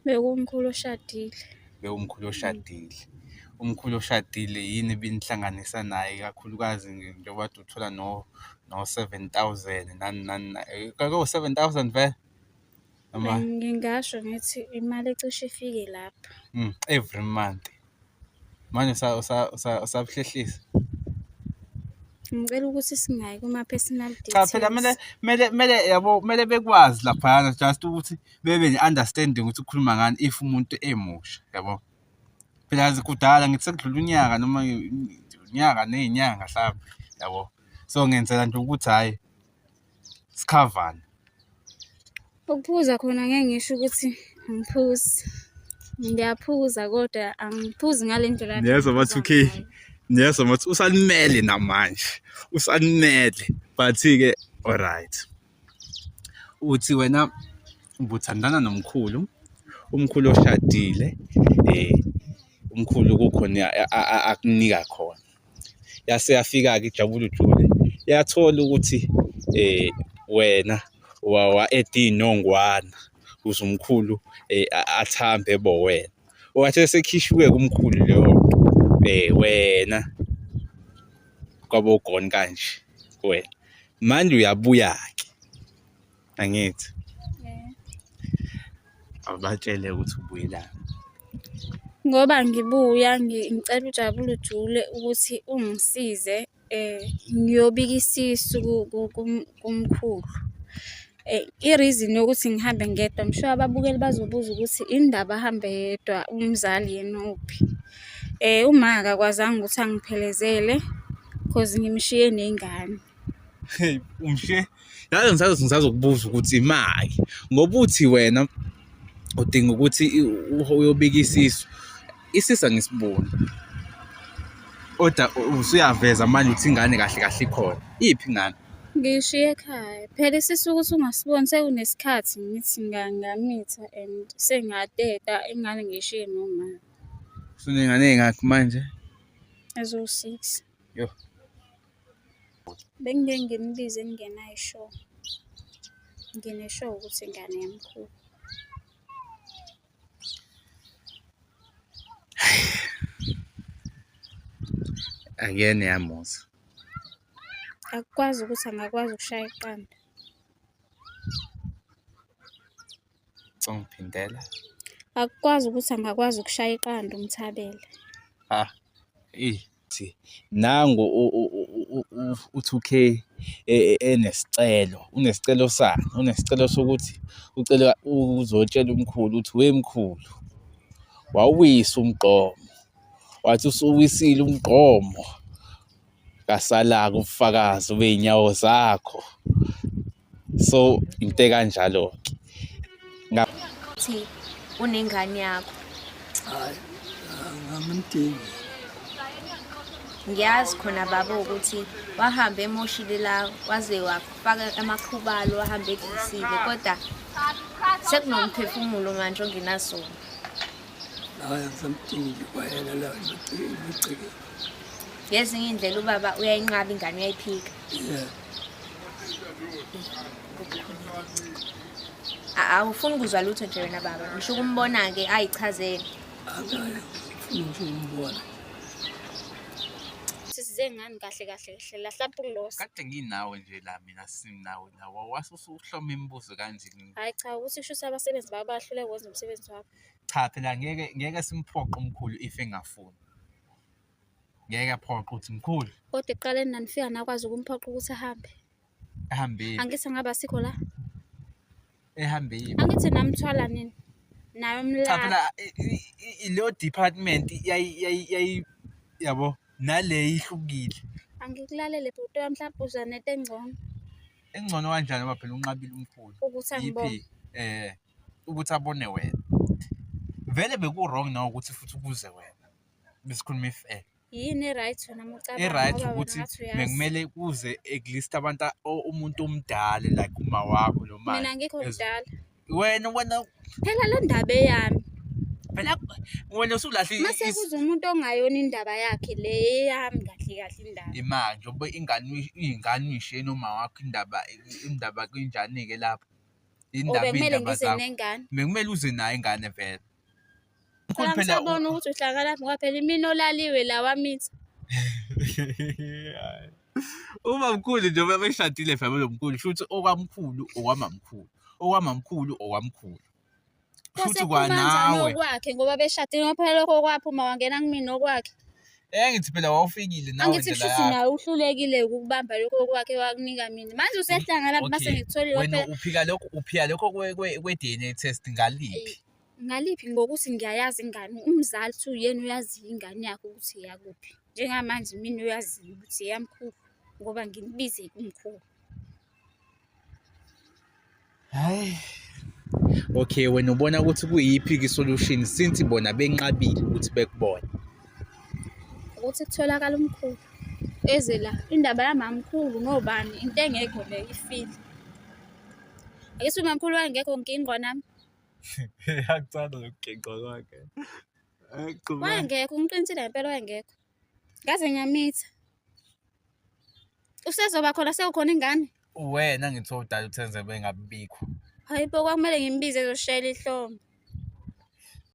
Bekuwumkhulu oshadile. Bewumkhulu oshadile. Umkhulu oshadile yini ebinihlanganisa naye, ikakhulukazi njengoba kade uthola no-seven thousand nani nani, kwakuwu-seven thousand vele? Noma? Ngingasho ngithi imali ecishe ifike lapho. Every month. Manje usabuhlehlisa? Ngicela ukuthi singayi kuma-personal Cha phela details. kumele kumele kumele yabo kumele bekwazi laphayana just ukuthi bebe ne-understanding ukuthi ukhuluma ngani if umuntu emusha yabo. Phela yazi kudala ngithi sekudlula unyaka noma unyaka ney'nyanga hlampe yabo. So ngenzela nje ukuthi hhayi sikhavane. Ukuphuza khona ngeke ngisho ukuthi angiphuzi. Ngiyaphuza kodwa angiphuzi ngale ndlela kade Niyezwa ngiphuza ma-2K, ngayo. niyezwa mathi usanimele namanje, usanimele but-ke alright. Uthi wena ubuthandana nomkhulu, umkhulu oshadile, umkhulu kukhona akunika khona. Yase yafika-ke iJabula Ujule, yathola ukuthi wena wa-add-a iy'nongwana ukuze umkhulu athambe ebe uwena. Wathi esekhishiwe-ke umkhulu leyo nto, wena kwaba ugone kanje kuwena. Manje uyabuya-ke, angithi? Awubatshele ukuthi ubuyelani. Ngoba ngibuya ngicela uJabula Ujule ukuthi ungisize ngiyobika isisu kumkhulu. I-reason yokuthi ngihambe ngedwa, I'm sure ababukeli bazobuza ukuthi indaba ahambe yedwa, umzali yena uphi? Uma akakwazanga ukuthi angiphelezele cause ngimshiye ney'ngane. Hey, umshiye yazi ngisazokubuza ukuthi imali ngoba uthi wena udinga ukuthi uyobika isisu, isisu angisiboni kodwa usuyaveza manje ukuthi ingane kahle kahle ikhona. Iphi ingane? Ngiyishiye ekhaya. Phela isisu ukuthi ungasiboni sekunesikhathi ngithi ngamitha and sengateta ingane ngiyishiye noma. Usuney'ngane ey'ngakhi manje? Eziwu-six. Yo. Bengingeke ngimbize ngingenayo i-sure. Ngine-sure ukuthi ingane yamkhulu. Akuyena eyamusa. Akukwazi ukuthi angakwazi ukushaya iqanda. Songiphindela. Akukwazi ukuthi angakwazi ukushaya iqanda umthabela. Ah, ithi nangu u-2K enesicelo, unesicelo sani? Unesicelo sokuthi ucela uzotshela umkhulu ukuthi we mkhulu, wawisa umgqomo, wathi usuwisile umgqomo, kasalaka ubufakazi bey'nyawo zakho. So into ekanjalo-ke. Thi unengane yakho. Hayi, angimdingi. Ngiyazi khona baba ukuthi wahamba emoshile la waze wafaka amakhubalo wahamba edlisile kodwa sekunomphefumulo manje ongenasona. Hayi, angisamdingi kwayena la emagcekeni. Ngezinye iy'ndlela ubaba uyayinqaba ingane uyayiphika. Yeah. Awufuni ukuzwa lutho nje wena baba. Ngisho ukumbona-ke ayichazele. Angifuni ngisho ukumbona. Sisize ngani kahle kahle kahle la hlampe ukulosa. Kade nginawe nje la mina sinawe la wase usuhloma imibuzo kanje. Hhayi cha ukuthi kusho ukuthi abasebenzi babo bayahluleka ukwenza umsebenzi wabo. Cha phela ngeke ngeke simphoqe umkhulu if engafuni. Ngeke aphoqe ukuthi mkhulu. Kodwa ekuqaleni nanifika nakwazi ukumphoqa ukuthi ahambe. Ehambile. Angithi ngabe asikho la. Ehambile. Angithi namthwala nini? Naye umlaphi. Cha phela leyo department yayi yayi yabo nale ihlukile. Angikulalele bhuti wami mhlawumbe uza nento engcono. Engcono kanjani ngoba phela unqabile umkhulu. Ukuthi angibone. Ukuthi abone wena. Vele beku-wrong nawe ukuthi futhi ukuze wena. Besikhuluma i-fair. Yini e-right wena uma ucabanga I-right ngoba wena ukuthi ngathi uyazi. bekumele kuze at least abantu umuntu omdala like uma wakho noma Mina angikho mdala. Wena wena Phela le ndaba eyami. Phela wena usulahle Mase kuze umuntu ongayona indaba yakhe le eyami kahle kahle indaba. Imanje njengoba ingane ingane uyishiye noma wakho indaba indaba kunjani-ke lapho? Indaba Obekumele iy'ndaba ngize zakho. nengane. Bekumele uze nayo ingane vele. Phela Mkhulu phela ngisabona ukuthi uhlangana ngoba phela imini olaliwe la wamitha. Uma mkhulu nje uma beshadile vele lo mkhulu shuthi okwamkhulu okwamamkhulu okwamamkhulu okwamkhulu. Shuthi Kwase kumanjani kwanawe. okwakhe ngoba beshadile ngoba phela lokho kwaphuma wangena kumina okwakhe. Eh ngithi phela wawufikile nawe Angithi ndlela kushuthi yakho. nawe uhlulekile ukubamba lokho okwakhe wakunika mina. Manje usehlangana lapho mase Okay. ngikutholile Wena phela uphika lokho uphika lokho kwe-DNA test ngaliphi? Ngaliphi ngokuthi ngiyayazi ingane, umzali uthi uyena uyaziyo ingane yakhe ukuthi iyakuphi. Njengamanje mina uyaziyo ukuthi eyamkhulu ngoba ngimbize kumkhulu. Hhayi. Okay, wena ubona ukuthi kuyiphi-ke i-solution since bona benqabile ukuthi bekubone? Ukuthi kutholakale umkhulu eze la, indaba yamamkhulu nobani into engekho le ifile. Ake umamkhulu wayengekho ngingqwa nami. Akuthanda lokugenqwa kwakhe. Wayengekho, ngiqinisile ngempela wayengekho. Ngaze ngamitha. Usezoba khona sekukhona ingane. Wena ngithi udala uthenze bengabikho. Hayi bo, kwakumele ngimbize ezoshayela ihlombe.